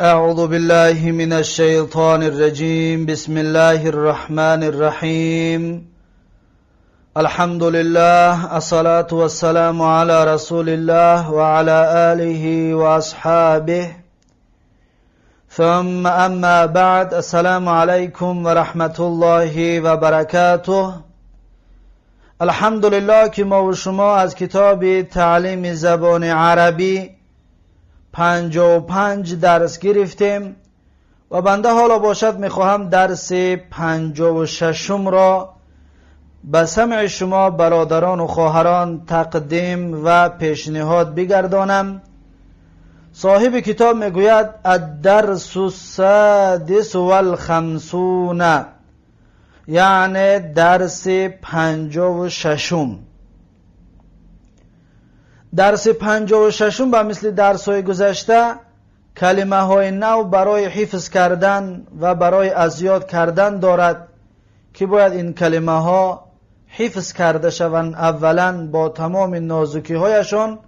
أعوذ بالله من الشيطان الرجيم. بسم الله الرحمن الرحيم. الحمد لله، الصلاة والسلام على رسول الله وعلى آله وأصحابه. ثم أما بعد، السلام عليكم ورحمة الله وبركاته. الحمدلله که ما و شما از کتاب تعلیم زبان عربی 55 درس گرفتیم و بنده حالا باشد میخواهم درس 56 را به سمع شما برادران و خواهران تقدیم و پیشنهاد بگردانم. صاحب کتاب میگوید: الدرس السادس والخمسون، یعنی درس 56. درس 56 به مثل درس های گذشته کلمه های نو برای حفظ کردن و برای از یاد کردن دارد که باید این کلمه ها حفظ کرده شوند، اولا با تمام نازکی هایشان،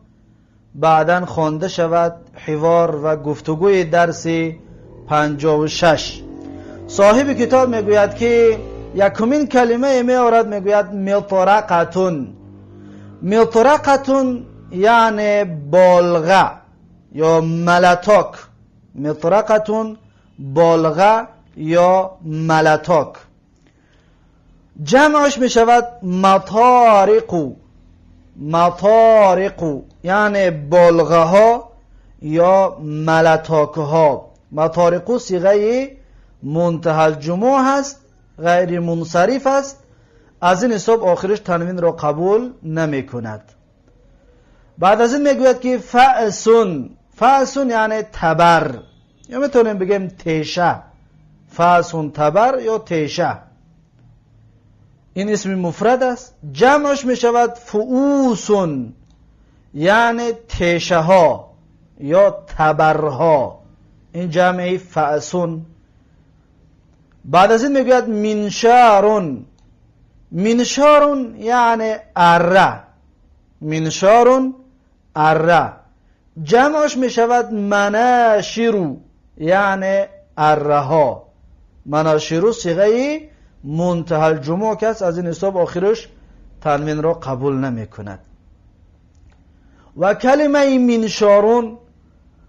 بعدا خوانده شود حوار و گفتگوی درس 56. صاحب کتاب میگوید که یکمین کلمه میآورد، میگوید مطرقة. مطرقة یعنی بالغه یا ملتاک. مطرقة، بالغه یا ملتاک. جمعش می شود مطارق. مطارق یعنی بالغه ها یا ملتاک ها. مطارق صیغه منتهی الجموع هست، غیر منصرف است، از این حساب آخرش تنوین را قبول نمی کند. بعد از این میگوید که فأس. فأس یعنی تبر یا میتونیم بگیم تیشه. فأس، تبر یا تیشه. این اسم مفرد است. جمعش می شود فؤوس، یعنی تیشه ها یا تبرها. این جمعی فأس. بعد از این میگوید منشار. منشار یعنی اره. منشار، اره. جمعش می شود مناشر، یعنی اره ها. مناشر صیغه منتهی الجموع که است، از این حساب آخرش تنوین را قبول نمی کند. و کلمه منشار،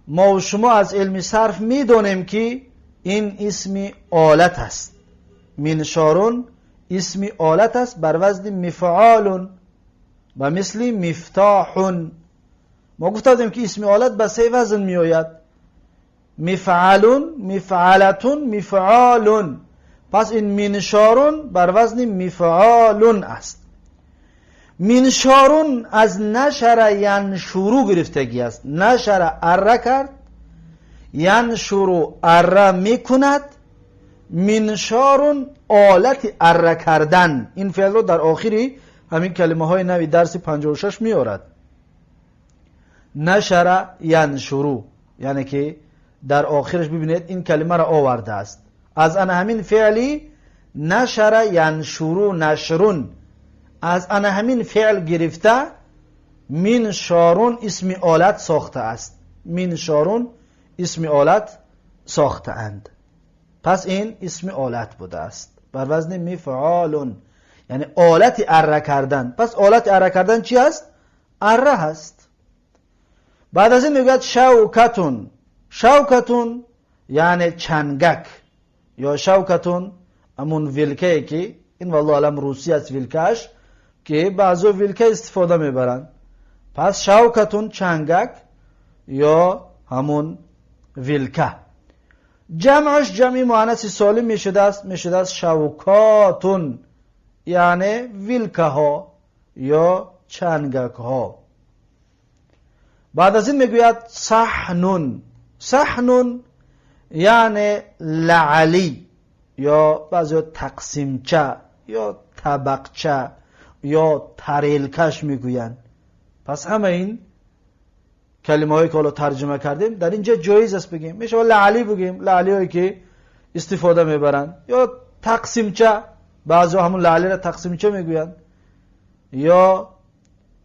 ما و شما از علم صرف می دانیم که این اسم آلت است. منشار اسم آلت است بر وزن مفعال و مثل مفتاح. ما گفتیم که اسم آلت به سه وزن می آید: مفعل، مفعلة، مفعال. پس این منشار بر وزن مفعال است. منشار از نشر ینشر گرفتگی است. نشر، اره کرد، ینشر، اره میکند. منشار، آلت اره کردن. این فعل رو در آخری همین کلمه های نوی درس 56 میارد. نشر ینشر، یعنی که در آخرش ببینید این کلمه را آورده است. از ان همین فعلی نشر ینشر، نشر، از ان همین فعل گرفته منشار اسم آلت ساخته است. منشار اسم آلت ساخته اند. پس این اسم آلت بوده است بر وزن مفعال، یعنی آلت اره کردن. پس آلت اره کردن چی است؟ اره هست. بعد از این میگوید شوكة. شوكة یعنی چنگک یا شوكة همون ویلکه که این والله اعلم روسی است ویلکش که بعضی ویلکه استفاده میبرند. پس شوكة، چنگک یا همون ویلکه. جمعش جمعی مؤنث سالم میشده است شوكات، یعنی ویلکه ها یا چنگک ها. بعد از این میگوید صحن. صحن یعنی لعلی یا بعضی تقسیمچه یا طبقچه یا تریلکش میگویند. پس همه این کلمه هایی که حالا ترجمه کردیم در اینجا جایز است بگیم. میشه لعلی بگیم، لعلی هایی که استفاده میبرند، یا تقسیمچه، بعضی همون لعلی را تقسیمچه میگویند، یا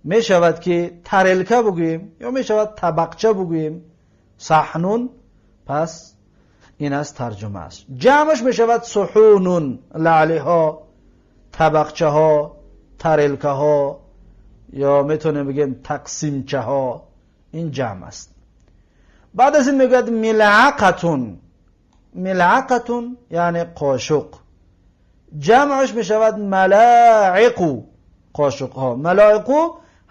میشود که ترلکه بگوییم یا میشود طبقچه بگوییم. صحن. Пас ин аз тарҷума аст. Ҷамъаш мешавад сухунун, лаълиҳо, табақчаҳо, тарелкаҳо ё метавонем бигем тақсимчаҳо. Ин ҷамъ аст. Баъд аз ин мегӯяд милъақатун. Милъақатун яъне қошуқ. Ҷамъаш мешавад малаиқу, қошуқҳо. Малаиқу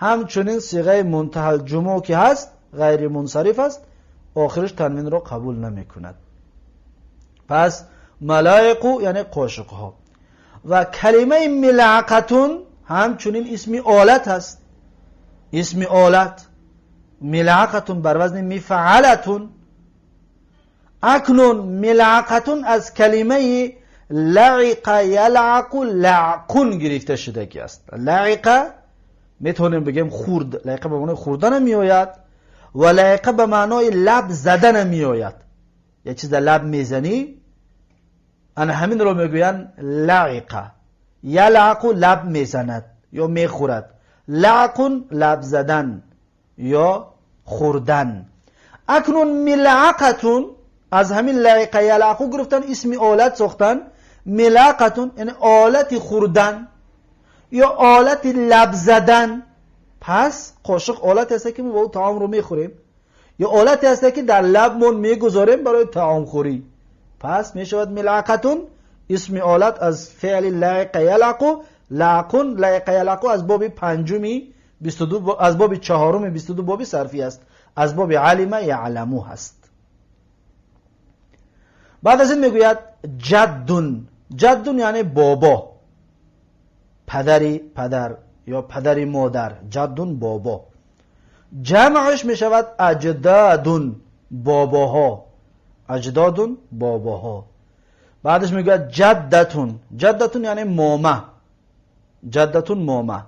ҳамчунин сиғаи мунтаҳал ҷумӯъ ки ҳаст, ғайри мунсариф аст, охираш танвинро қабул намекунад. Пас малаиқу яъне қошуқҳо. Ва калимаи милъақатун ҳамчунин исми олат аст. Исми олат милъақатун бар вазни мифъалатун. Акнун милъақатун аз калимаи лаиқа ялъақу лаъқун гирифта шудагӣ аст. Лаиқа метавонем бигем хурд, лаиқа ба маънои хурданам меояд ва лаиқа ба маънои лаб заданам меояд. Як чиз дар лаб мезанӣ, ана ҳаминро мегӯянд лаиқа. Ялъақу лаб мезанад ё мехӯрад. Лаъқун лаб задан ё хӯрдан. Акнун милъақатун аз ҳамин лаиқа ялъақу гирифтан, исми олат сохтан. Милъақатун яъне олати хӯрдан ё олати лаб задан. Пас қошуқ олате аст ки мо бо ӯ таомро мехӯрем ё олате аст ки дар лабмон мегузорем барои таомхӯрӣ. Пас мешавад милъақатун исми олат аз феъли лаиқа ялъақу лаъқун. Лаиқа ялъақу аз боби панҷуми 22, аз боби чаҳоруми 22 боби сарфӣ аст, аз боби алима яъламу ҳаст. Баъд аз ин мегӯяд ҷаддун. Ҷаддун яъне бобо, падари падар ё падари модар. Ҷаддун бобо. Ҷамъаш мешавад аҷдадун, бобоҳо. Аҷдодун бобоҳо. Баъдаш мегӯяд ҷаддатун. Ҷаддатун яъне мома. Ҷаддатун мома,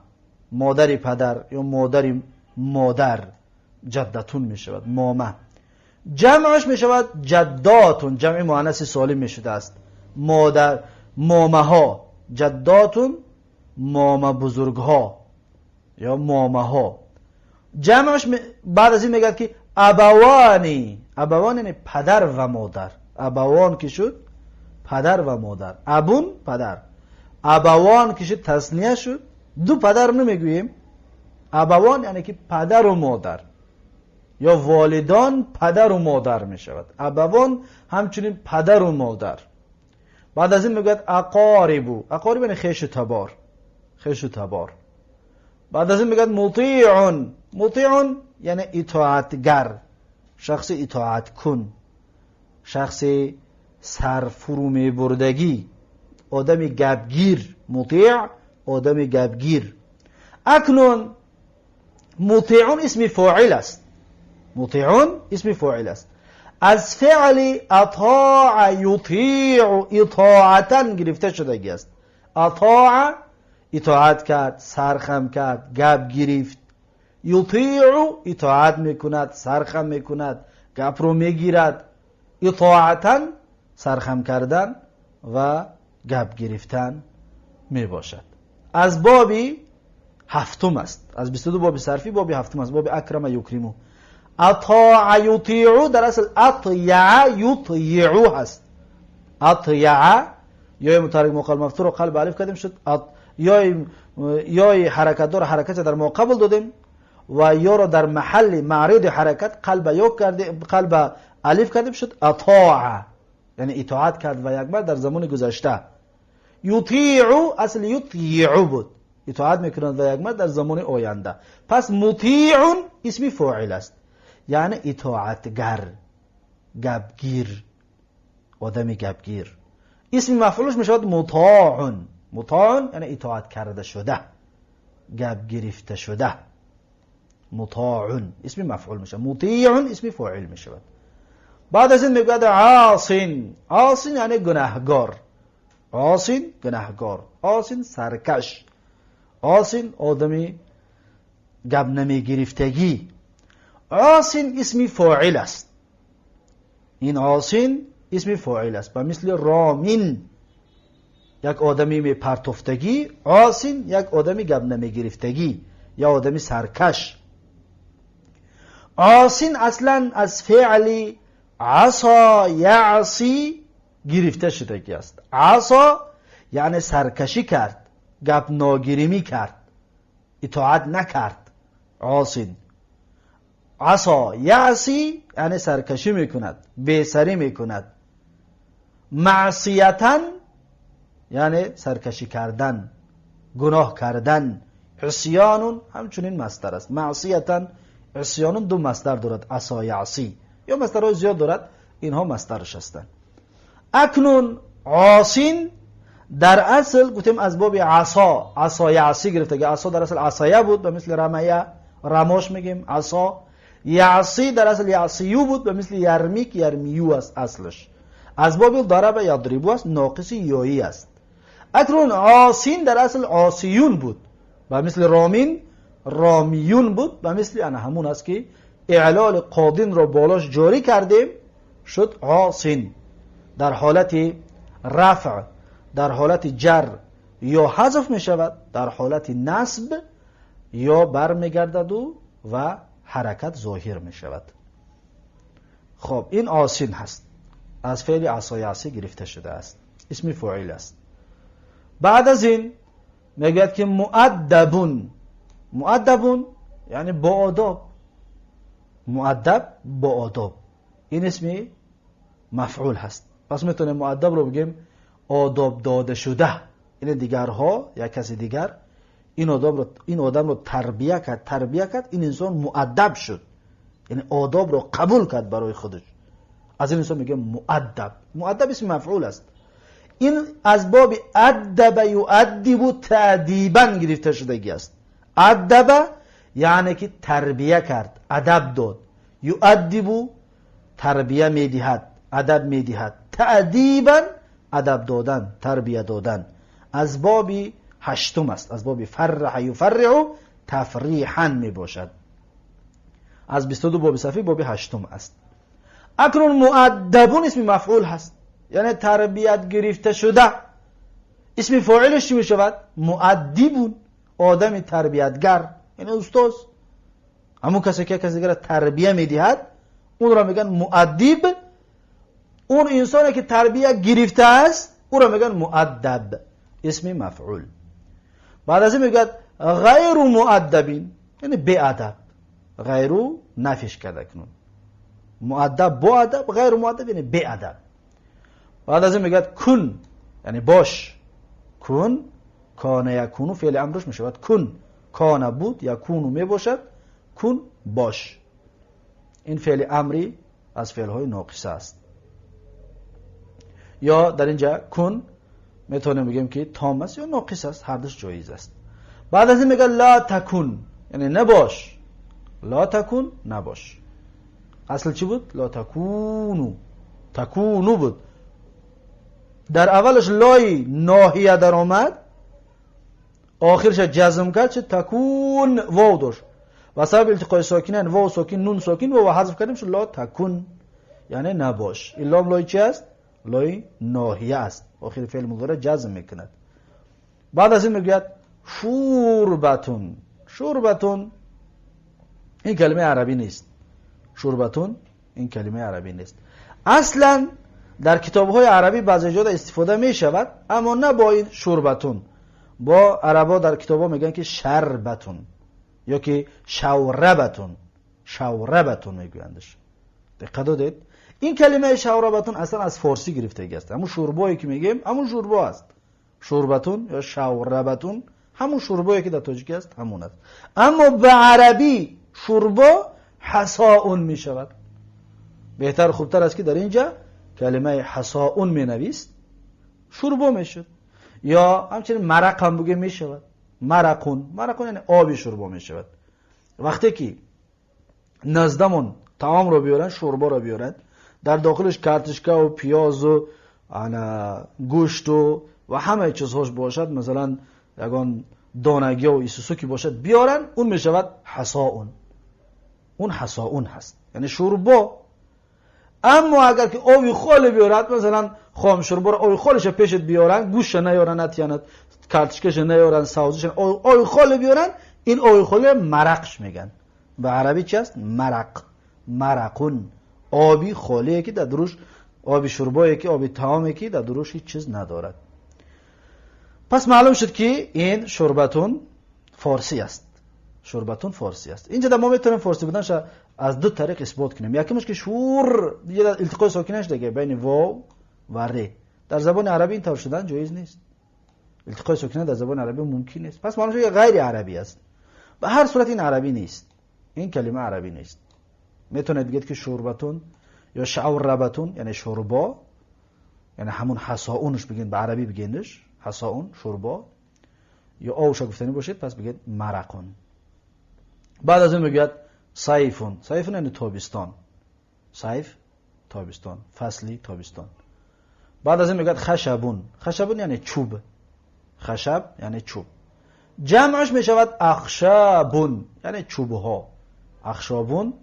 модари падар ё модари модар. Ҷаддатун мешавад мома. Ҷамъаш мешавад ҷаддотун, ҷамъи муаннаси солим мешудааст. Модар, момаҳо. Ҷаддотун мома бузургҳо ё момаҳо. Ҷамъаш баъд аз ин мегӯяд ки абавани. Абаван яъне падар ва модар. Абавон ки шуд падар ва модар. Абун падар, абавон ки шуд тасния шуд, ду падар намегӯем. Абавон яъне ки падару модар ё волидон, падару модар мешавад. Абавон ҳамчунин падару модар. Баъд аз ин мегӯяд ақорибу. Ақориб яъне хешу табор, хешу табор. Баъд аз ин мегӯяд мутиъун. Мутиъун яъне итоатгар, шахси итоаткун, шахси сарфурӯ мебурдагӣ, одами гапгир. Мутиъ одами гапгир. Акнун мутиъун исми фоил аст. Мутиъун исми фоил аст, аз феъли атоа ютиъу итоатан гирифта шудагӣ аст. Атоа итоат кард, сархам кард, гап гирифт. Ютиъу итоат мекунад, сархам мекунад, гапро мегирад. Итоатан сархам кардан ва гап гирифтан мебошад. Аз боби ҳафтум аст, аз 22 боби сарфӣ боби ҳафтум аст, боби акрама юкриму. Атоа ютиъу дар асл атяа ютйиъу ҳаст. Атяа ёи мутаҳаррик моқабл мафтуҳро қалб алиф кардем, шуд ёи ҳаракатдор, ҳаракатро дар моқабл додем ва ёро дар маҳалли маъриди ҳаракат қалба ё кардем, қалба алиф кардем, шуд атоа, яъне итоат кард ва як бар дар замони гузашта. Ютиъу асл ютйиъу буд, итоат мекунад ва як мард дар замони оянда. Пас мутиъун исми фоил аст, яъне итоатгар, гапгир, одами гапгир. Исми мафъулаш мешавад мутоъун. Мутоъун яъне итоат карда шуда, гап гирифта шуда. Мутоъун исми мафъул мешавад, мутиъун исми фоил мешавад. Баъд аз ин мегӯяд осин. Осин яъне гунаҳгор. Осин гунаҳгор, осин саркаш, осин одами гап намегирифтагӣ. Осин исми фоил аст. Ин осин исми фоил аст, ба мисли ромин як одами мепартофтагӣ, осин як одами гап намегирифтагӣ ё одами саркаш. Осин аслан аз феъли عصا یعصی گرفته شدگی است. عصا یعنی سرکشی کرد، گپ ناگیریمی کرد، اطاعت نکرد. عاصین عصا یعصی یعنی سرکشی میکند، بیسری میکند. معصیتا یعنی سرکشی کردن، گناه کردن. عصیان همچنین مصدر است. معصیتا عصیان دو مصدر دارد، عصا یعصی یا مصدرهای زیاد دارد، اینها مصدرش هستند. اکنون عاصین در اصل گفتیم از باب عصا، عصا یعصی گرفته که عصا در اصل عصایه بود، به مثل رمیه رماش میگیم عصا. یعصی در اصل یعصیو بود، به مثل یرمیک یرمیو است اصلش. از باب ضرب یضربو است، ناقص یایی است. اکنون عاصین در اصل عاصیون بود، به مثل رامین رامیون بود، به مثل انا همون است که اعلال قادین رو بالاش جاری کردیم شد عاصین. در حالت رفع، در حالت جر یا حذف می شود، در حالت نصب یا برمیگردد و حرکت ظاهر می شود. خب این عاصین هست، از فعل عصا یعصی گرفته شده است، اسم فاعل است. بعد از این میگوید که مؤدبون. مؤدبون یعنی با آداب، مؤدب با آداب، این اسم مفعول هست. پس میتونیم مؤدب رو بگیم آداب داده شده، این دیگرها یا کسی دیگر این آدم رو تربیه کرد، تربیه کرد، این انسان مؤدب شد، یعنی آداب رو قبول کرد برای خودش. از این انسان میگه مؤدب. مؤدب اسم مفعول است. این از باب ادب یؤدب تأدیبا گرفته شدگی است. ادب یعنی که تربیه کرد، ادب داد. یؤدب تربیه میدهد، ادب میدهد. تأدیبا ادب دادن، تربیه دادن. از باب هشتم است، از باب فرح یفرع تفریحا می باشد. از 22 باب صفی باب هشتم است. اکنون مؤدبون اسم مفعول هست، یعنی تربیت گرفته شده. اسم فاعلش چی می شود؟ مؤدبون، آدم تربیتگر، یعنی استاد. همون کسی که کسی دیگر تربیه میدهد اون را میگن مؤدب. اون انسانی که تربیه گرفته است او را میگن مؤدب، اسم مفعول. بعد از این میگه غیر مؤدبین، یعنی بی ادب. غیر نفیش کرده کنون مؤدب با ادب، غیر مؤدب یعنی بی ادب. بعد از این میگه کن، یعنی باش. کن کان یکونو فعل امرش میشود کن. کان بود، یکونو میباشد، کن باش. این فعل امری از فعلهای ناقصه است. یا در اینجا کن میتونیم بگیم که تام است یا ناقص است، هر دوش جایز است. بعد از این میگه لا تکون، یعنی نباش. لا تکون نباش. اصل چی بود؟ لا تکونو، تکونو بود. در اولش لای ناهیه در آمد، آخرش جزم کرد چه تکون واو داشت و سبب التقای ساکنین واو ساکن نون ساکن و حذف کردیم شد لا تکون، یعنی نباش. این لام لای چی است؟ لای ناهیه است. آخر فعل مضارع جزم میکند. بعد از این میگوید شوربتون. شوربتون این کلمه عربی نیست. شوربتون این کلمه عربی نیست. اصلا در کتاب‌های عربی بعضی جا استفاده می شود، اما نه با این شوربتون. با عربا در کتاب‌ها میگن که شربتون یا که شوربتون، شوربتون میگویندش. دقت دادید؟ این کلمه شوربتون اصلا از فارسی گرفته است. همون شوربایی که میگیم همون شوربا است. شوربتون یا شوربتون همون شوربایی که در تاجیکی است همون است. اما به عربی شوربا حساء می شود. بهتر خوبتر است که در اینجا کلمه حساء می نویست، شوربا می شد. یا همچنین مرق هم بگه می شود. مرقون، مرقون یعنی آبی شوربا می شود. وقتی که نزدمون طعام رو بیارن، شوربا رو بیارن، در داخلش کارتشکه و پیاز و گوشت و همه چیزهاش باشد، مثلا یگان دانگی و ایسوسو که باشد بیارن، اون می شود حساء. اون حساء هست، یعنی شوربا. اما اگر که آبی خالی بیارد، مثلا خام شوربا رو آبی خالیش پیشت بیارن، گوشت نیارن، نتیانت کارتشکش نیارن، ساوزش، آبی خالی بیارن، این آبی خالی مرقش میگن. به عربی چی است؟ مرق، مرقون، Оби холие ки дар дуруш оби шурбое ки оби таоме ки дар дуруш ҳеҷ чиз надорад. Пас маълум шуд ки ин шурбатун форсӣ аст. Шурбатун форсӣ аст. Инҷа мо метавонем форсӣ буданша аз ду тариқ исбот кунем. Якумаш ки шур илтиқои сокинаш деге байни вов ва ре. Дар забони арабӣ ин тавр шудан ҷоиз нест. Илтиқои сокина дар забони арабӣ мумкин нест. Пас маълум шуд ки ғайри арабӣ аст. Ба ҳар сурат ин арабӣ нест. Ин калима арабӣ нест. Метавонед бигӯед ки шурбатун ё шауррабатун, яъне шурбо, яъне ҳамун ҳасоунш бигӯед, ба арабӣ бигӯедш ҳасоун шурбо, ё овша гуфтанӣ бошед, пас бигӯед марақун. Баъд аз он мегӯяд сайфун. Сайфун яъне тобистон. Сайф тобистон, фасли тобистон. Баъд аз ин мегӯяд хашабун. Хашабун яъне чӯб. Хашаб яъне чӯб. Ҷамъаш мешавад ахшабун, яъне чӯбҳо. Ахшобун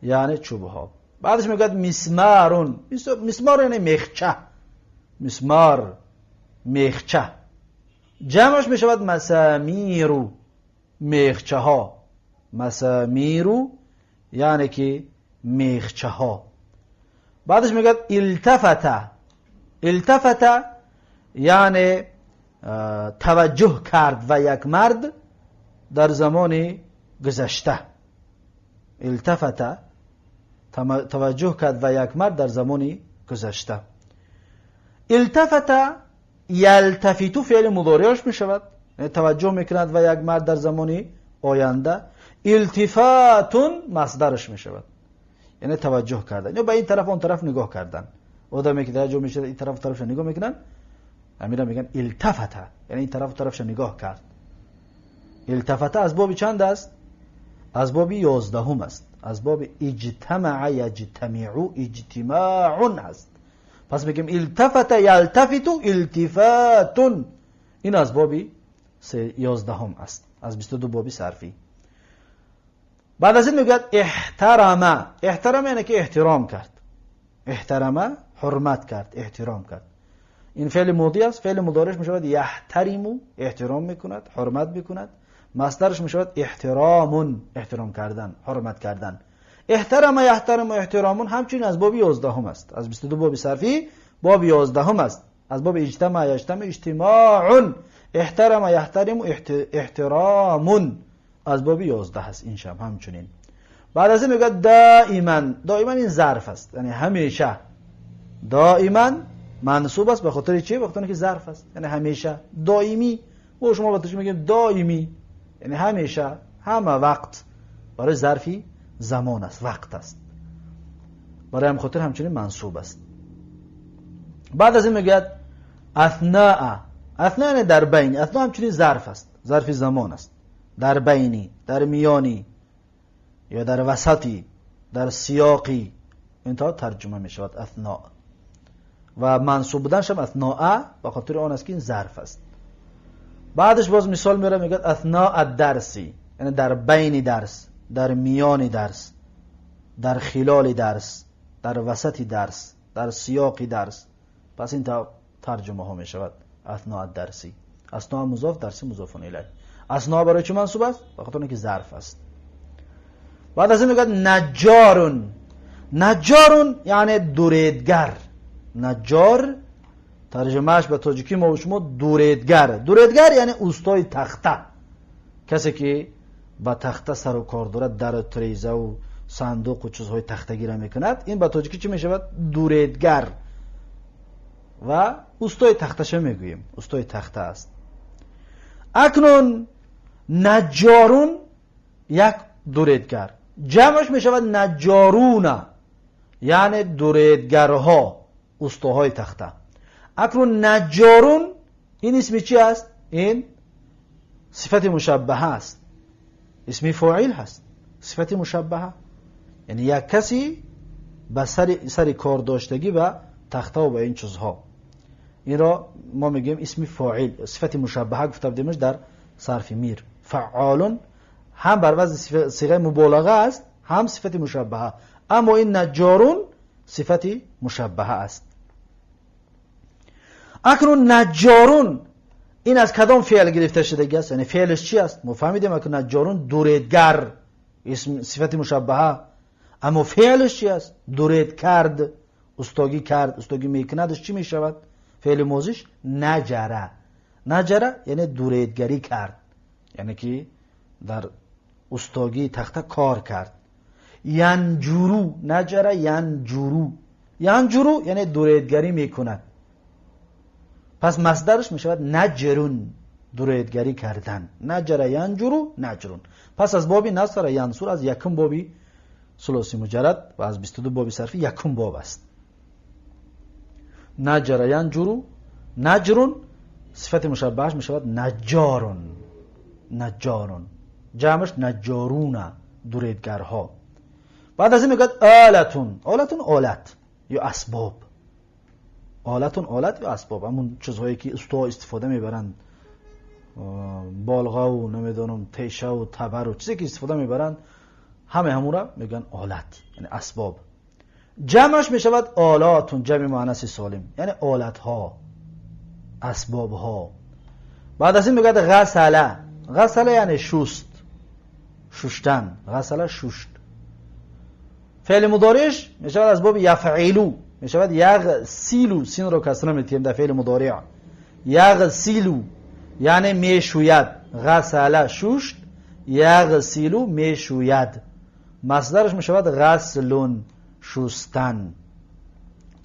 яъне чӯбҳо. Баъдаш мегӯяд мисмарун. Мисмар яъне мехча. Мисмар мехча. Ҷамъаш мешавад масамиру, мехчаҳо. Масамиру яъне ки мехчаҳо. Баъдаш мегӯяд илтафата. Илтафата яъне таваҷҷӯҳ кард ва як мард дар замони гузашта. Илтафата таваҷҷӯҳ кард ва як мард дар замони гузашта. Илтафата ялтафиту феъли мудориаш мешавад, яъне таваҷҷӯҳ мекунад ва як мард дар замони оянда. Илтифатун масдараш мешавад, яъне таваҷҷӯҳ кардан ё ба ин тараф он тараф нигоҳ кардан. Одаме ки дар ҷо мешавад ин тараф тарафша нигоҳ мекунанд, ҳамира мегӯянд илтафата, яъне ин тараф тарафша нигоҳ кард. Илтафата аз боби чанд аст? Аз боби 11 аст. Аз боби иҷтамаа яҷтамиу иҷтимаун аст. Пас мегӯем илтафата ялтафиту илтифатун. Ин аз боби 11 аст, аз 22 боби сарфӣ. Баъд аз ин мегӯяд эҳтарама. Эҳтарама яъне ки эҳтиром кард. Эҳтарама ҳурмат кард, эҳтиром кард. Ин феъли модӣ аст. Феъли мудориш мешавад яҳтариму, эҳтиром мекунад, ҳурмат мекунад. Масдараш мешавад эҳтиромун, эҳтиром кардан, ҳурмат кардан. Эҳтарама яҳтариму эҳтиромун ҳамчунин аз боби 11 аст. Аз 22 боби сарфӣ боби 11 аст. Аз боби иҷтамаа яҷтамиу иҷтимоун. Эҳтарама яҳтариму эҳтиромун аз боби 11 аст ин шаб ҳамчунин. Баъд аз ин мегӯяд доиман. Доиман ин зарф аст, яъне ҳамеша. Доиман мансуб аст ба хотири чӣ? Ба хотири ки зарф аст, яъне ҳамеша, доимӣ. Мо шумо ба тоҷикӣ мегӯем доимӣ, яъне ҳамеша, ҳама вақт. Барои зарфи замон аст, вақт аст. Барои ҳам хотир ҳамчунин мансуб аст. Баъд аз ин мегӯяд аснаа. Аснаа яъне дар байни. Аснаа ҳамчунин зарф аст, зарфи замон аст. Дар байни, дар миёни ё дар васати, дар сиёқи, интаҳо тарҷума мешавад аснаа. Ва мансуб буданашам аснаа ба хотири он аст ки ин зарф аст. Баъдаш боз мисол меорад, мегӯяд аснаа ад-дарси, яъне дар байни дарс, дар миёни дарс, дар хилоли дарс, дар васати дарс, дар сиёқи дарс. Пас ин тарҷумаҳо мешавад аснаа ад-дарси. Аснаа музоф, дарси музофун илайҳ. Аснаа барои чӣ мансуб аст? Ба хотири он ки зарф аст. Баъд аз ин мегӯяд наҷҷорун. Наҷҷорун яъне дуредгар. Наҷҷор тарҷумааш ба тоҷикӣ мо шумо дуредгар. Дуредгар яъне устои тахта, касе ки ба тахта сару кор дорад, дару тирезаву сандуқу чизҳои тахтагиро мекунад. Ин ба тоҷикӣ чӣ мешавад? Дуредгар. Ва устои тахташа мегӯем, устои тахта аст. Акнун наҷҷорун як дуредгар, ҷамъаш мешавад наҷҷоруна, яъне дуредгарҳо, устоҳои тахта. Акнун наҷҷорун ин исми чӣ аст? Ин сифати мушаббаҳа аст, исми фоил ҳаст, сифати мушаббаҳа, яъне як каси ба сари кор доштагӣ ба тахтаву ба ин чизҳо. Инро мо мегӯем исми фоил, сифати мушаббаҳа гуфта будемаш дар сарфи мир. Фаъолун ҳам бар вазни сиғаи муболаға аст, ҳам сифати мушаббаҳа. Аммо ин наҷҷорун сифати мушаббаҳа аст. Акнун наҷҷорун ин аз кадом феъл гирифта шудагӣ аст? Яъне феълаш чи аст? Мо фаҳмидем, акнун наҷҷорун дуредгар, исм сифати мушаббаҳа. Аммо феълаш чи аст? Дуред кард, устогӣ кард, устогӣ мекунадаш чӣ мешавад? Феъли мозиш наҷара. Наҷара яъне дуредгарӣ кард, яъне ки дар устогии тахта кор кард. Янҷуру, наҷара янҷуру, янҷуру яъне дуредгарӣ мекунад. Пас масдараш мешавад наҷрун, дуредгарӣ кардан. Наҷара янҷуру наҷрун. Пас аз боби насара янсур, аз якум боби сулоси муҷаррад ва аз 22 боби сарфи якум боб аст. Наҷара янҷуру наҷрун, сифати мушаббаҳаш мешавад наҷҷорун, наҷҷорун, ҷамъаш наҷҷоруна, дуредгарҳо. Баъд аз ин мегӯяд олатун, олатун олат ё асбоб, олатун олат ё асбоб, ҳамун чизҳое ки устоҳо истифода мебаранд, болғаву намедонам тешаву табару чизе ки истифода мебаранд, ҳама ҳамура мегӯянд олат, яъне асбоб. Ҷамъаш мешавад олатун, ҷамъи муаннаси солим, яъне олатҳо, асбобҳо. Баъд аз ин мегӯяд ғасала, ғасала яъне шуст, шуштан, ғасала шушт. Феъли мудориш мешавад аз боби яфъилу, мешавад яғсилу, синро касра метиҳем дар феъли мудориъ. Яғсилу яъне мешӯяд, ғасала шушт, яғсилу мешӯяд. Масдараш мешавад ғаслун, шустан.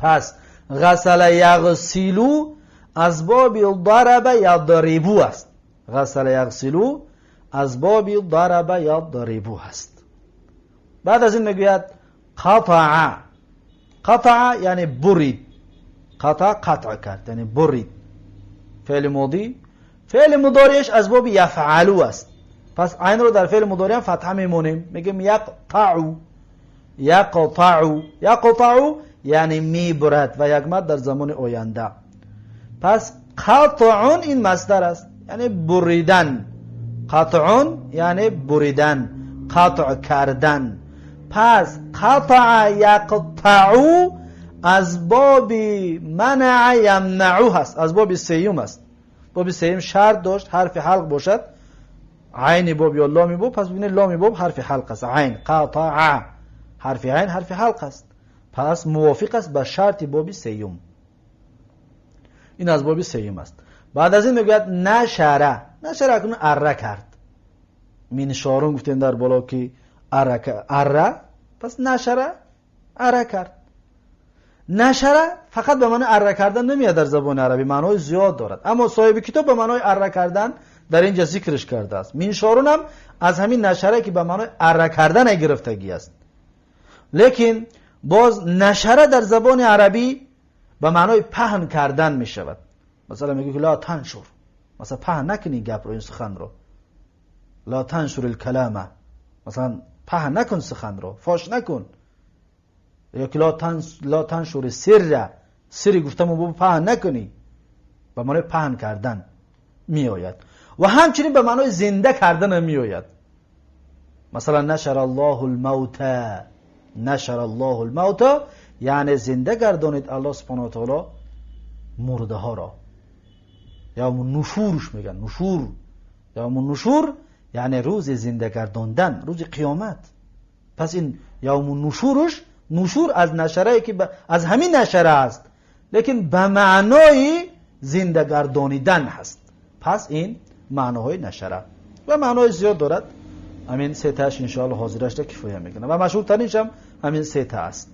Пас ғасала яғсилу аз боби дараба ядрибу аст. Ғасала яғсилу аз боби дараба ядрибу аст. Баъд аз ин мегӯяд қатаа, қатаа яъне бурид, қатаа қатъ кард, яъне бурид. Феъли модӣ, феъли мудориаш аз боби яфъалу аст. Пас айнро дар феъли мудориам фатҳа мемонем, мегӯем яқтау, яқтау, яқтау яъне мебурад ва як мад дар замони оянда. Пас қатъун ин масдар аст, яъне буридан. Қатъун яъне буридан, қатъ кардан. Пас қатаа яқтау аз боби манаа ямнау ҳаст, аз боби сеюм аст. Боби сеюм шарт дошт ҳарфи ҳалқ бошад, айни боб ё ломи боб. Пас бибинед, ломи боб ҳарфи ҳалқ аст, айн, қатаа ҳарфи айн ҳарфи ҳалқ аст. Пас мувофиқ аст ба шарти боби сеюм. Ин аз боби сеюм аст. Баъд аз ин мегӯяд нашара, нашара акнун арра кард. Миншорун гуфтем дар боло ки арра, пас нашара арра кард. Нашара фақат ба маънои арра кардан намеяд, дар забони арабӣ маънои зиёд дорад, аммо соҳиби китоб ба маънои арра кардан дар инҷа зикрш кардааст. Миншорун ҳам аз ҳамин нашара ки ба маънои арра кардане гирифтагӣ аст. Лекин боз нашара дар забони арабӣ ба маънои паҳн кардан мешавад. Масалан мегӯ ки ла таншур, масалан паҳн накунӣ гапро, ин суханро, ла таншур алкалама, масалан паҳн накун суханро, фош накун. Ё ки ла таншури сирра, сири гуфтаму бо паҳн накунӣ, ба маънои паҳн кардан меояд ва ҳамчунин ба маънои зинда карданам меояд. Масалан нашара аллоҳу лмавта, нашара аллоҳу лмавта яъне зинда гардонид Аллоҳ субҳана ва таоло мурдаҳоро. Явму нушурш мегӯянд, нушур, явму нушур яъне рӯзи зинда гардондан, рӯзи қиёмат. Пас ин явму нушуруш, нушур аз нашарае ки аз ҳамин нашара аст, лекин ба маънои зинда гардонидан ҳаст. Пас ин маъноҳои нашара ва маънои зиёд дорад. Ҳамин сетааш иншоалло ҳозирашда кифоя мекунад ва машҳуртариншам ҳамин сета аст.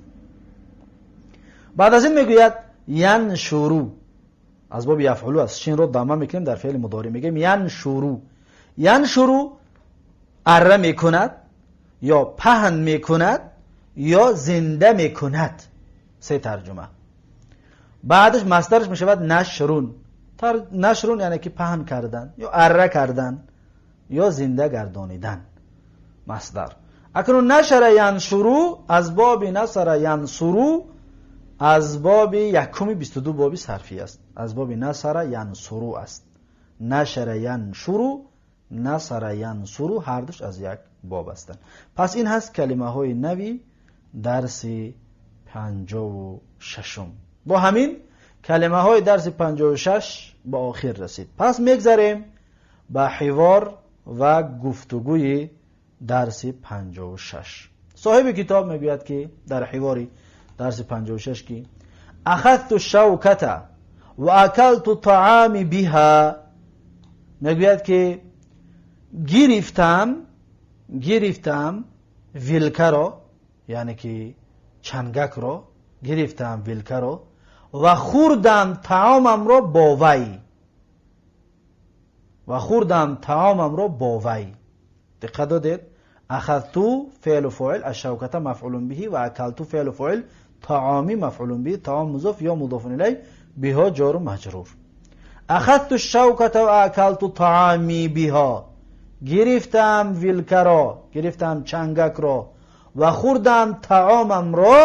Баъд аз ин мегӯяд яншуру, аз боби яфъулу аст, шинро дама мекунем дар феъли мудори, мегӯем яншуру. Яншуру арра мекунад ё паҳн мекунад ё зинда мекунад, се тарҷума. Баъдаш масдараш мешавад нашрун, нашрун яъне ки паҳн кардан ё арра кардан ё зинда гардонидан, масдар. Акнун нашара яншуру аз боби насара янсуру, аз боби якуми 22 боби сарфӣ аст, аз боби насара янсуру аст. Нашара яншуру, насара янсуру ҳардуш аз як боб ҳастанд. Пас ин ҳаст калимаҳои нави дарси 56-ум. Бо ҳамин калимаҳои дарси 56 ба охир расид. Пас мегзарем ба ҳивор ва гуфтугӯи дарси 56. Соҳиби китоб мегӯяд, ки дар ҳивори дарси 56 ки ахадту шавката ва акалту таами биҳа, мегӯяд, ки гирифтам вилкаро, яъне ки чангакро гирифтам, вилкаро, ва хӯрдам таомамро бо вай, ва хӯрдам таомамро бо вай. Диққат додед? Ахадту феълу фоил, ашшавката мафъулун биҳи, ва акалту феълу фоил, таоми мафъулун биҳи, таом музоф ё мудофун илай, биҳо ҷору маҷрур. Ахадту шавката ва акалту таами биҳо, гирифтам вилкаро, гирифтам чангакро ва хӯрдам таомамро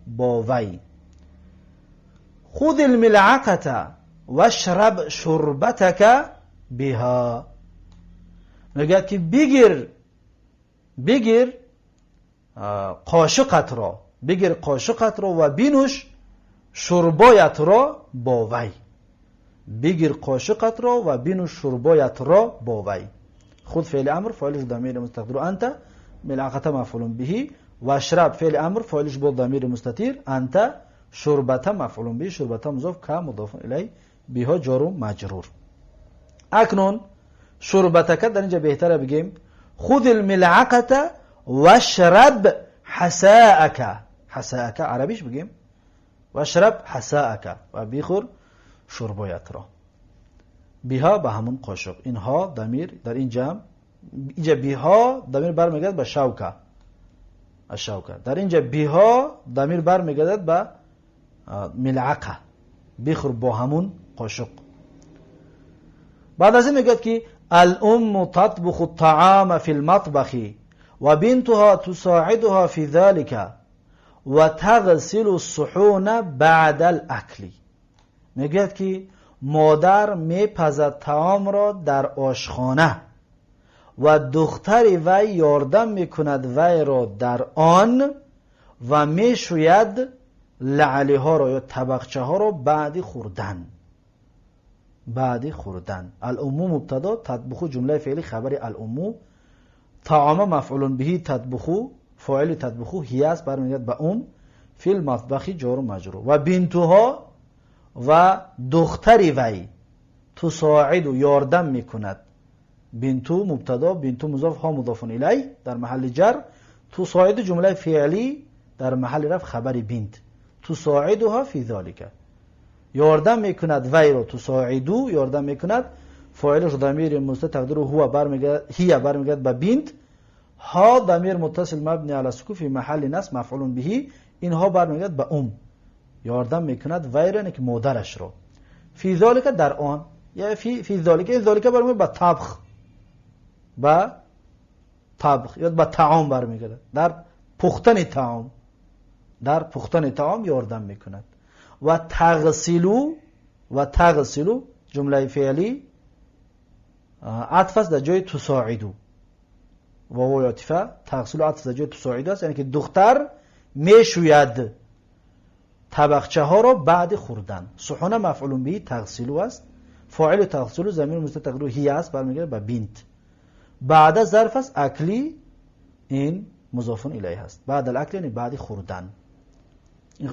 бо вай. Худи лмилъақата вашраб шурбатака биҳо, мегӯяд, ки бигир қошиқатро, бигир қошиқатро ва бинӯш шурбоятро бо вай. Бигир қошиқатро ва бинӯш шурбоятро бо вай. Худ феъли амр, фоилиш дамири мустақдиру анта, милъақата мафъулун биҳи, вашраб феъли амр, фоилиш бо дамири мустатир анта, шурбата мафъулун биҳи, шурбата музоф, ка мудофун илай, биҳо ҷору маҷрур. Акнун шурбатака дар инҷа беҳтара бигем: худи лмилъақата вашраб ҳасаака. Ҳасаака арабиш бигем, вашраб ҳасаака, ва бихӯр шурбоятро, биҳо ба ҳамун қошуқ. Инҳо дамир дар ин ҷамъ, инҷа биҳо дамир бармегардад ба шавка, ашшавка. Дар инҷа биҳо дамир бармегардад ба милъақа, бихӯр бо ҳамун қошуқ. Баъд аз ин мегӯяд, ки алумму татбуху таама фи лматбахи ва бинтуҳа тусоидуҳа фи залика ва тағсилу суҳуна баъда алакли. Мегӯяд, ки модар мепазад таомро дар ошхона ва духтари вай ёрдам мекунад вайро дар он ва мешӯяд лаълиҳоро ё табақчаҳоро баъди хӯрдан. Баъди хӯрдан. Алумму мубтадо, татбуху ҷумлаи феъли хабари алумму, таома мафъулун биҳи, татбуху фоили татбуху ҳия аст, бармегардад ба ум, фил матбахи ҷору маҷрур, ва бинтуҳо ва духтари вай, тусоиду ёрдам мекунад, бинту мубтадо, бинту музоф, ҳо мудофун илай дар маҳалли ҷар, тусоиду ҷумлаи феълӣ дар маҳалли раф хабари бинт, тусоидуҳа фи золика, ёрдам мекунад вайро, тусоиду ёрдам мекунад, фоилаш дамири мустатир тақдиру ҳува бармегардад, ҳия бармегардад ба бинт, ҳо дамир муттасил мабни ала сукун фи маҳалли насб мафъулун биҳи, инҳо бармегардад ба ум, ёрдам мекунад вайро, яъне ки модарашро, фи золика дар он, я фи золика, ин золика бармегардад ба табх, ба табх ё ба таом бармегардад, дар пухтани таом, дар пухтани таом ёрдам мекунад. Ва тағсилу, ва тағсилу ҷумлаи феълӣ атф аст дар ҷои тусоиду, вовои атифа, тағсилу атф дар ҷои тусоиду аст, яъне ки духтар мешӯяд табақчаҳоро баъди хӯрдан. Суҳуна мафъулун биҳи тағсилу аст, фоилу тағсилу замири мустатир тақдиру ҳия аст, бармегардад ба бинт, баъда зарф аст, акли ин музофун илайҳ аст, баъд алакли яъне баъди хӯрдан.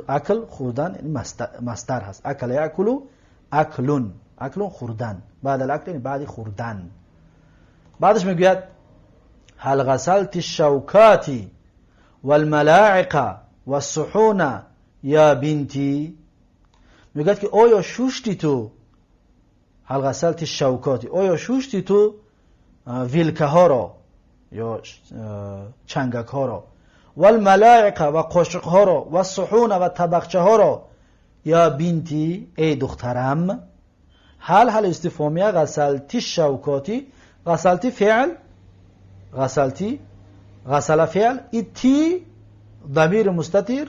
Акл хӯрдан мастар ҳаст, акала якулу аклун, аклун хӯрдан, баъд алакли яъне баъди хӯрдан. Баъдаш мегӯяд: ҳал ғасалти шавкати валмалаиқа вассуҳуна я бинти? Мегӯяд, ки оё шушти ту, ҳал ғасалти шавкати, оё шушти ту вилкаҳоро ё чангакҳоро, валмалаиқа ва қошиқҳоро, вассуҳуна ва табақчаҳоро, я бинти, эй духтарам? Ҳал ҳал истифҳомия, ғасалти шавкоти, ғасалти феъл, ғасалти, ғасала феъл, и ти дамири мустатир,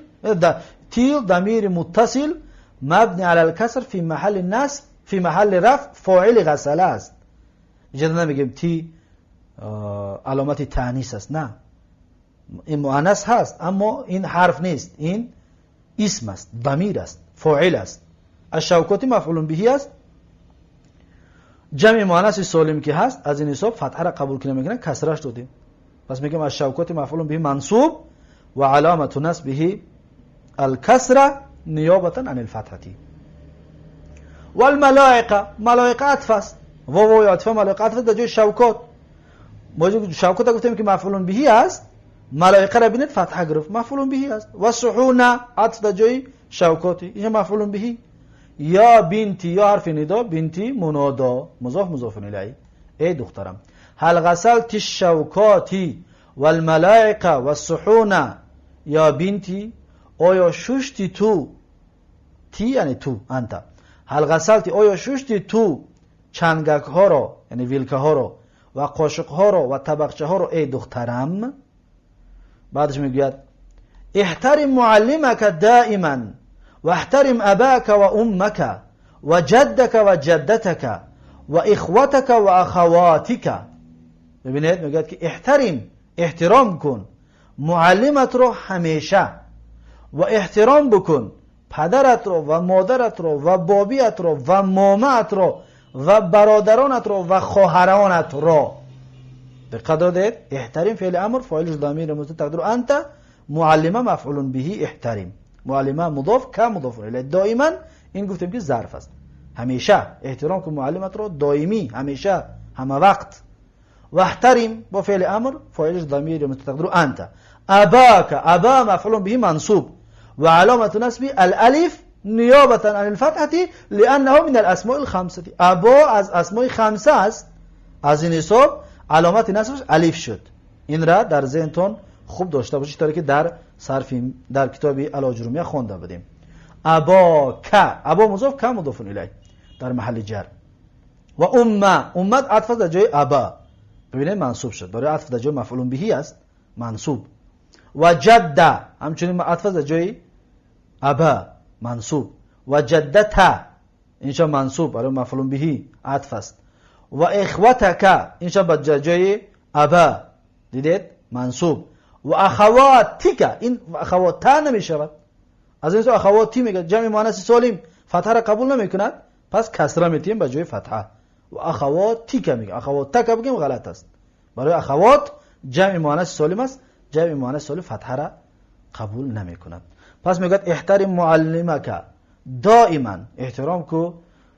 ти дамири муттасил мабни ала алкаср фи маҳалли насб фи маҳалли рафъ фоили ғасала аст. Иҷоза намегем ти аломати таънис аст, на, ин муаннас ҳаст, аммо ин ҳарф нест, ин исм аст, дамир аст, фоил аст. Ашшавкоти мафъулун биҳи аст, ҷамъи муаннаси солим ки ҳаст, аз ин ҳисоб фатҳаро қабул ки намекунад, касраш додем. Пас мегӯем ашшавкоти мафъулун биҳи мансуб. وعلامة نصبه الكسرة نيابة عن الفتحة. والملائكة، ملائكة عطف است، واو عطف، ملائكة عطف در جای شوکات. ما شوکات گفتیم که مفعول به است، ملائکه را ببینید فتحه گرفت، مفعول به است. و صحون عطف در جای شوکاتی، اینجا مفعول به. یا بنتی، یا حرف ندا، بنتی منادا، مضاف مضاف الیه، ای دخترم. هل غسلت الشوکات والملائکه والصحون یا بنتی، آیا ششتی تو، تی یعنی تو، انت، هل غسلتی، آیا ششتی تو چنگک ها را، یعنی ویلکه ها را و قاشق ها را و طبقچه ها را ای دخترم. بعدش میگوید احترم معلمک دائما و احترم اباک و امک و جدک و جدتک و اخوتک و اخواتک. ببینید میگوید که احترم، احترام کن معلمت رو همیشه، و احترام بکن پدرت رو و مادرت رو و بابیت رو و مامت رو و برادرانت رو و خواهرانت رو. دقت دادید؟ احترم فعل امر، فاعلش ضمیر مستتر تقدیر انت، معلمه مفعول به احترم، معلمه مضاف ک مضاف الیه. دائما این گفتیم که ظرف است، همیشه احترام کن معلمت رو، دائمی، همیشه، همه وقت. و احترم با فعل امر، فاعلش ضمیر مستتر تقدیر انت. اباک، ابا مفعول به منصوب و علامة نصب الالف نیابة عن الفتحة لأنه من الاسماء الخمسة. ابا از اسماء خمسه است، از این حساب علامت نصبش الف شد. این را در ذهنتون خوب داشته باشید، طوری که در صرف در کتاب الاجرومیه خوانده بودیم. ابا ک، ابا مضاف، ک مضاف الیه در محل جر. و امه، امت عطف در جای ابا، ببینید منصوب شد، برای عطف در جای مفعول به است، منصوب. و جده همچنین عطف در جای ابا منصوب. و جدته اینجا منصوب برای مفعول به عطف است. و اخوتک اینجا به جای ابا، دیدید منصوب. و اخواتک، این اخوات نمی شود، از این اخواتی میگه جمع مؤنث سالم، فتحه را قبول نمیکند، پس کسره میتیم به جای فتحه. و اخواتک میگه، اخواتک بگیم غلط است، برای اخوات جمع مؤنث سالم است، جمع مؤنث سالم فتحه را قبول نمیکند. پس میگه احترم معلمک دائما، احترام کو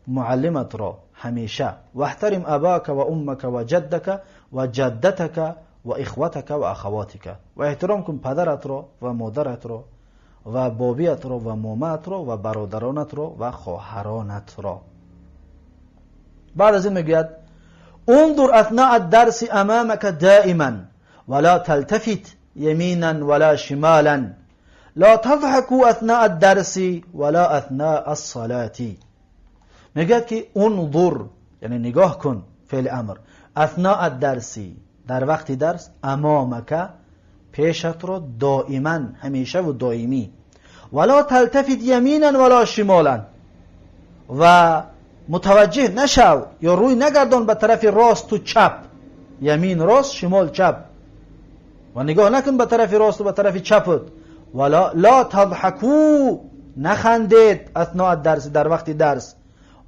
معلمت را همیشه. و احترم اباک و امک و جدک و جدتک و اخوتک و اخواتک، و احترام کن پدرت را و مادرت را و بابیت را و مامت را و برادرانت را و خواهرانت را. بعد از این میگوید انظر اثناء الدرس امامك دائما ولا تلتفت يمينا ولا شمالا لا تضحكوا اثناء الدرس ولا اثناء الصلاة. میگوید که انظر یعنی نگاه کن، فعل امر، اثناء الدرس در وقت درس، امامک پیشت را، دائما همیشه و دائمی، ولا تلتفت یمینا ولا شمالا و متوجه نشو یا روی نگردان به طرف راست و چپ، یمین راست، شمال چپ، و نگاه نکن به طرف راست و به طرف چپت. ولا لا تضحکو نخندید اثناء الدرس در وقت درس،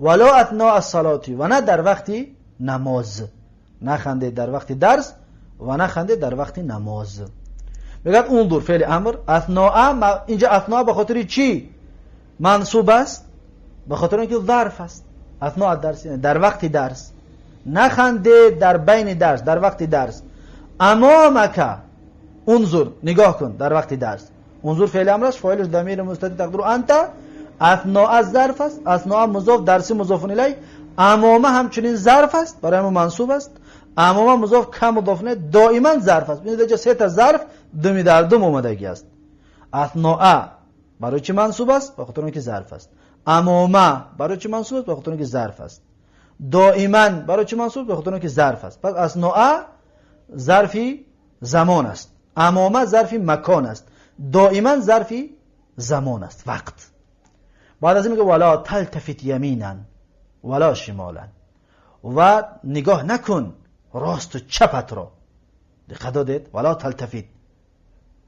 ولا اثناء الصلاة و نه در وقت نماز، نخندید در وقت درس و نخندید در وقت نماز. میگه انظر فعل امر، اثناء، اینجا اثناء به خاطر چی منصوب است؟ به خاطر اینکه ظرف است. اثناء الدرس در وقت درس، نخندید در بین درس، در وقت درس. امامک انظر نگاه کن در وقت درس، انظر فعل امر است، فاعلش ضمیر مستتر تقدیر انت، اثناء ظرف است، اثناء مضاف، درس مضاف الیه، امامه همچنین ظرف است، برای ما منصوب است. امامه مضاف، ک مضاف الیه، دائما ظرف است. ببینید اینجا سه تا ظرف دمی در دم اومدگی است. اثناء برای چی منصوب است؟ به خاطر اینکه ظرف است. امامه برای چی منصوب است؟ به خاطر اینکه ظرف است. دائما برای چی منصوب؟ به خاطر اینکه ظرف است. پس اثناء ظرفی زمان است، امامه ظرفی مکان است، دائما ظرفی زمان است، وقت. بعد از این میگه ولا تلتفت یمینا ولا شمالا و نگاه نکن راست و چپت را. دقت دادید؟ ولا تلتفت،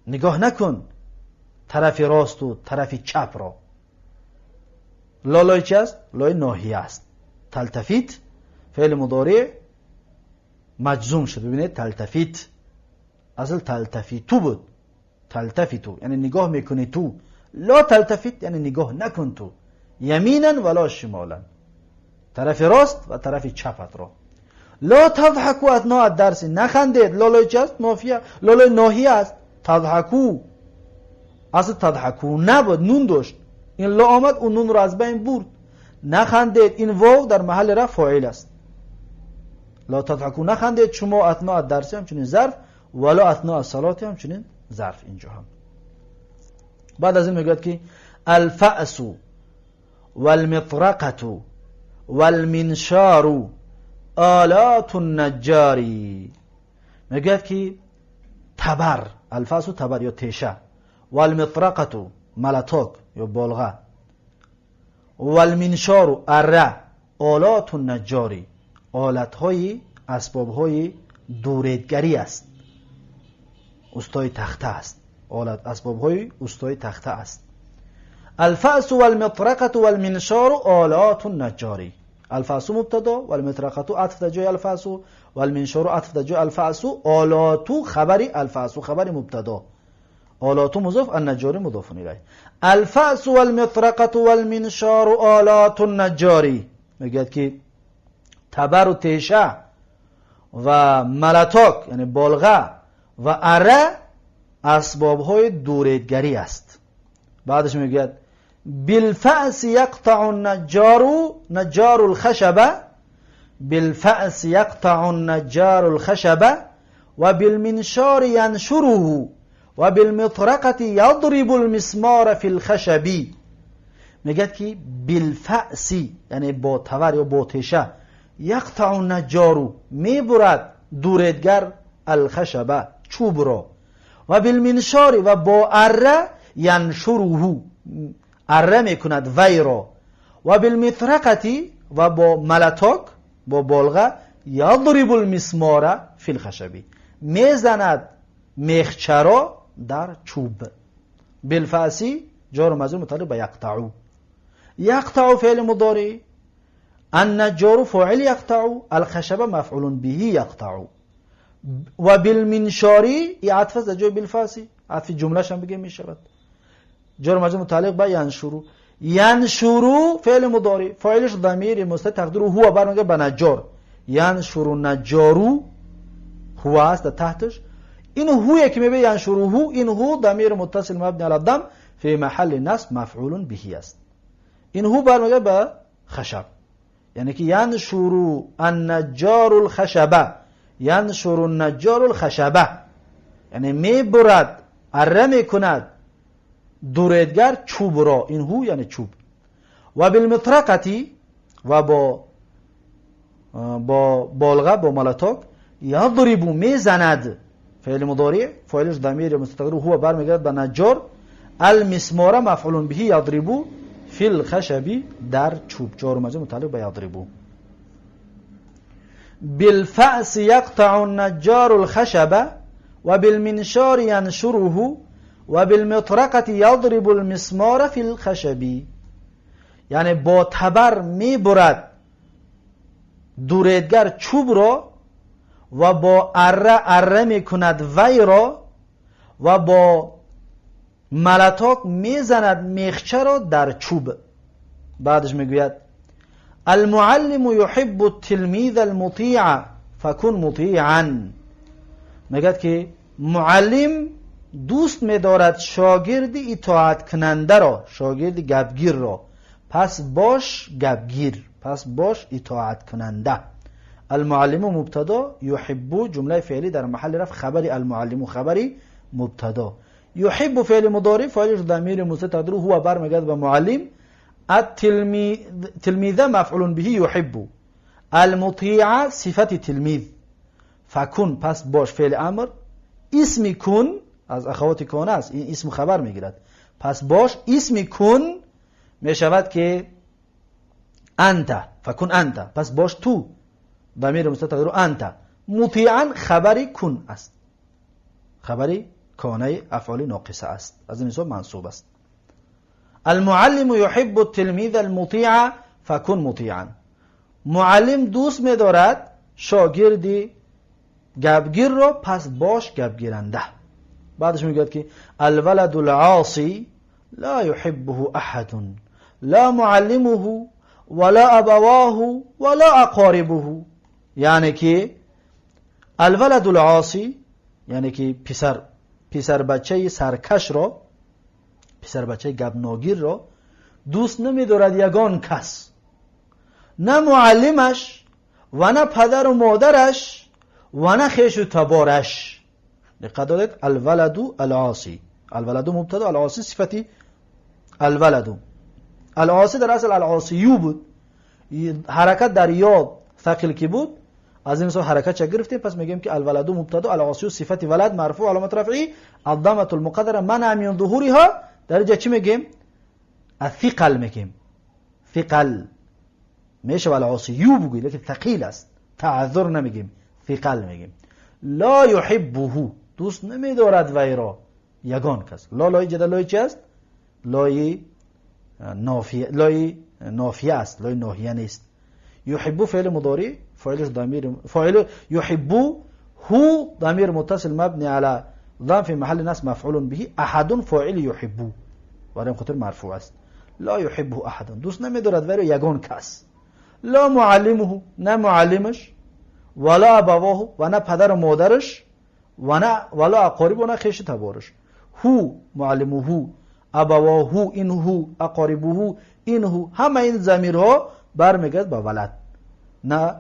نگاه نکن طرف راست و طرف چپ را. لا لای چی است؟ لای ناهیه است. تلتفت فعل مضارع مجزوم شد. ببینید تلتفت اصل تلتفتو بود، تلتفتو یعنی نگاه میکنی تو. لا تلتفت یعنی نگاه نکن تو. یمینا ولا شمالا، طرف راست و طرف چپت را. لا تضحکوا اثناء الدرس، نخندید. لالای چی است؟ نافیه، لالای ناهیه است. تضحکو اصل تضحکو نبود، نون داشت، این لا آمد اون نون را از بین برد. نخندید، این واو در محل رفع فاعل است. لا تضحکو نخندید شما، اثناء الدرس همچنین ظرف، ولا اثناء الصلاة همچنین ظرف اینجا هم. بعد از این میگوید که الفأس والمطرقة والمنشار آلات النجاری. میگوید که تبر، الفأس تبر یا تیشه، والمطرقة ملتاک یا بالغه، والمنشار اره، آلات النجاری آلتهای اسبابهای دوریدگری است، استای تخته است، آلت اسبابهای استای تخته است. الفأس والمطرقة والمنشار آلات النجاری. الفأس مبتدا، والمطرقة عطف در جای الفأس، والمنشار عطف در جای الفأس، آلات خبری الفأس خبر مبتدا، آلات مضاف، النجاری مضاف الیه. الفأس والمطرقة والمنشار آلات النجاری. میگه که تبر و تیشه و ملتاک یعنی بالغه و اره اسبابهای دوریدگری است. بعدش میگوید بالفأس یقطع النجار نجار الخشب، بالفأس یقطع النجار الخشب و بالمنشار ینشره و بالمطرقة یضرب المسمار فی الخشب. میگه که بالفأس یعنی با تبر یا با تیشه، یقطع النجار میبرد دوریدگر، الخشب چوب را، و بالمنشار و با اره، ینشره اره میکند وی را، و بالمطرقة و با ملتاک با بالغه، یضرب المسمار فی الخشب میزند میخچه را در چوب. بالفأس جار و مجرور متعلق به یقطع. یقطع فعل مضارع، النجار فاعل یقطع، الخشب مفعول به یقطع، و بالمنشاری ای عطف است در جای بالفأس، عطف جمله‌ش هم بگیم میشود. جار و مجرور متعلق به ینشرو. ینشرو فعل مضارع، فاعلش ضمیر مستتر تقدیره هو، برمیگرده به نجار. ینشرو نجارو هو است در تحتش. این هو که میبینی ینشرو هو، این هو ضمیر متصل مبنی علی الضم فی محل نصب مفعول به است. این هو برمیگرده به خشب، یعنی که ینشرو النجار الخشبه، ینشر النجار الخشبه یعنی میبرد اره میکند دوریدگر چوب را، این هو یعنی چوب. و بالمطرقة و با بالغه با ملتاک، یضرب میزند فعل مضارع، فاعلش ضمیر مستتر هو برمیگرد به نجار، المسمار مفعول به یضرب فی الخشب در چوب، جار و مجرور متعلق به یضرب. بالفأس یقطع النجار الخشب و بالمنشار ینشره و بالمطرقة یضرب المسمار فی الخشب. یعنی با تبر میبرد دوریدگر چوب را و با اره اره میکند وی را و با ملتاک میزند میخچه را در چوب. بعدش میگوید المعلم یحب التلمیذ المطیع فکن مطیعا. میگد که معلم دوست میدارد شاگرد اطاعت کننده را، شاگرد گپگیر را، پس باش گپگیر، پس باش اطاعت کننده. المعلم مبتدا، یحب جمله فعلی در محل رفع خبری المعلم خبری مبتدا، یحب فعل مضارع، فاعلش ضمیر مستتر هو برمیگرد به معلم، التلميذ مفعول به یحب، المطیع صفت تلمیذ، فکن پس باش فعل امر، اسم کن از اخوات کان است، این اسم خبر میگیرد، پس باش اسم کن میشود که انت، فکن انت پس باش تو، ضمیر مستتر انت، مطیعا خبری کن است، خبری کانه افعال ناقصه است، از این حساب منصوب است. المعلم یحب التلمیذ المطیع فکن مطیعا. معلم دوست می‌دارد شاگردی گپگیر را، پس باش گپگیرنده. Баъдаш мегӯяд ки الولد العاصي لا يحبه أحد لا معلمه ولا أبواه ولا أقاربه. یعنی که الولد العاصي یعنی که پسر بچه سرکش را، پسر بچه گپناگیر را دوست نمیدارد یگان کس، نه معلمش و نه پدر و مادرش و نه خویش و تبارش. دقت دادید؟ الولد العاصي، الولد مبتدا، العاصي صفتی الولد. العاصي در اصل العاصی بود، حرکت در یا ثقیل کی بود، از این حساب حرکت چه گرفتیم؟ پس میگیم که الولد مبتدا، العاصی صفت ولد مرفوع، علامت رفعی الضمه المقدره منع من ظهورها. در اینجا چی میگیم؟ الثقل میگیم، ثقل میشه العاصی بگویی لیکن ثقیل است، تعذر نمیگیم، ثقل میگیم. لا يحبه دوست نمیدارد وی را یگان کس. لا لای جدا لای چی است؟ لای نافیه، لای نافیه است، لای ناهیه نیست. يحب فعل مضارع، فاعلش ضمیر فاعل يحب هو ضمير متصل مبني على ضم في محل نصب مفعول به، احد فاعل يحب برای خاطر مرفوع است. لا يحبه احد دوست نمیدارد وی را یگان کس. لا معلمه نه معلمش، ولا ابواه و نه پدر و مادرش، و نه ولا اقارب و نه خویش تبارش. هو معلمه، ابواه این هو، اقاربه این هو، همه این ضمیرها برمیگرد به ولد. نه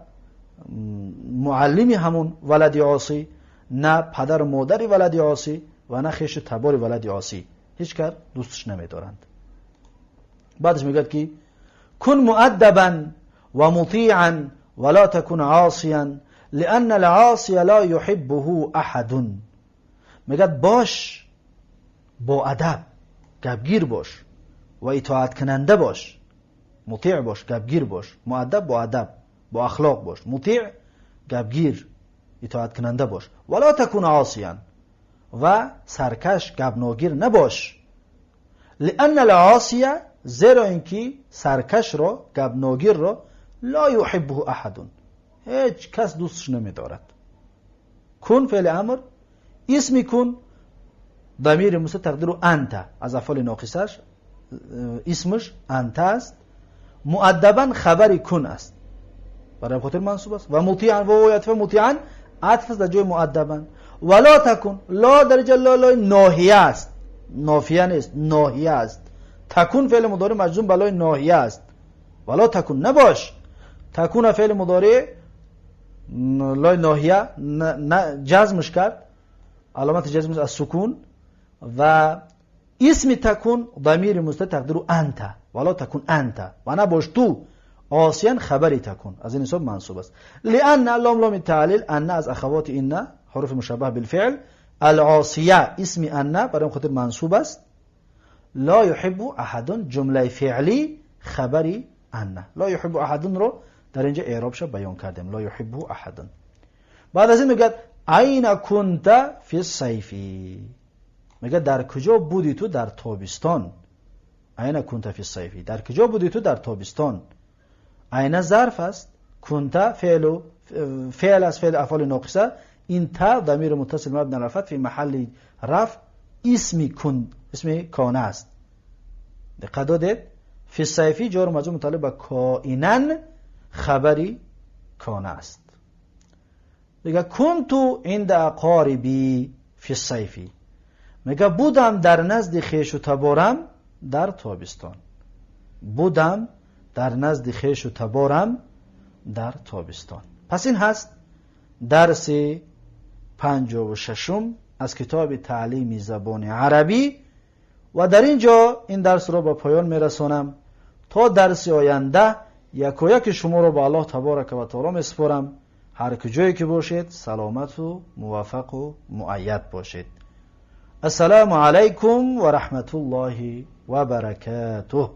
معلمی همون ولد عاصی، نه پدر و مادر ولد عاصی و نه خویش تبار ولد عاصی، هیچ کار دوستش نمیدارند. بعدش میگه که كن مؤدبا ومطيعا ولا تكن عاصيا لأن العاصي لا يحبه أحد. میگه باش با ادب، گپگیر باش و اطاعت کننده باش، مطیع باش، گپگیر باش، مؤدب با ادب، با اخلاق باش، مطیع گپگیر، اطاعت کننده باش. ولا تكن عاصيا و سرکش گپناگیر نباش. لأن العاصي زیرا اینکه سرکش را، گپناگیر را لا يحبه احد هیچ کس دوستش نمیدارد. كن فعل امر، اسم كن ضمیر مستتر تقدیره انت، از افعال ناقصش اسمش انت است. مؤدبا خبر كن است، برای خاطر منصوب است. و مطیعا و عطف مطیعا عطف است در جای مؤدبا. ولا تكن لا در لا لا ناهیه است، نافیه نیست، ناهیه است. تكن فعل مضارع مجزوم به لای ناهیه است. ولا تكن نباش، تكون فعل مضارع لای ناهیه جزمش کرد، علامت جزمش از سکون و اسم تكن ضمیر مستتر تقدیره انت، ولا تكن انت و نباش تو. عاصيا خبری تكن از این حساب منصوب است. لان لام لام تعلیل، ان از اخوات ان، حروف مشبه بالفعل، العاصیه اسم ان برای خاطر منصوب است. لا يحب احد جمله فعلی خبری ان. لا يحب احد رو در اینجا اعرابش بیان کردیم، لا يحب احد. بعد از این میگه اين كنت في الصيف، میگه در کجا بودی تو در تابستان. اين كنت في الصيف در کجا بودی تو در تابستان. اين ظرف است، كنت فعل از فعل افعال ناقصه، این تا ضمیر متصل مبنی علی الفتح فی محل رفع اسم کن، اسم کان است. دقت دادید؟ في الصيف جار مجرور متعلق به کائنا خبری کان است. میگه كنت عند اقاربي في الصيف، میگه بودم در نزد خویش و تبارم در تابستان. بودم در نزد خویش و تبارم در تابستان. پس این هست درس 56 از کتاب تعلیم زبان عربی و در اینجا این درس را به پایان میرسانم. تا درس آینده یکایک شما را به الله تبارک و تعالی میسپارم. هر کجایی که باشید سلامت و موفق و مؤید باشید. السلام علیکم و رحمت الله و برکاته.